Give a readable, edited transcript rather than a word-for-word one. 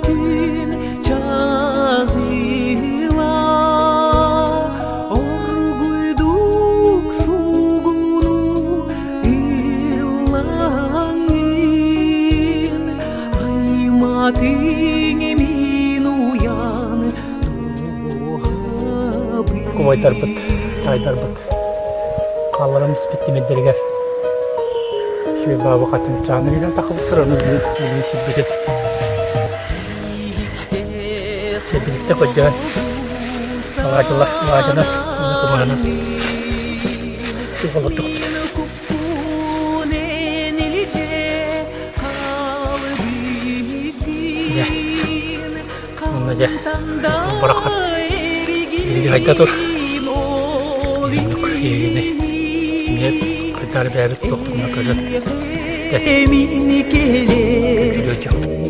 Күн чаҕыла оргуйдук сугуну ыллаҥын айматыҥ мин уйан Убайдарбыт, таайдарбыт хаалларан испит тимирдэригэр үчүгэй баабы хатын чааны билэн тахыбыттар, ону билии сирбитин сирбититтэ көрдөөн алаадьылар алаадьынан уонна кымыһынан олордохпут. Дьэ, онно дьэ барахат билигин айда тур. Оннук иэйиини эмиэ хайдары бэйэбит туохпутуна көрөн истэ. Күлүөтүөхпүт.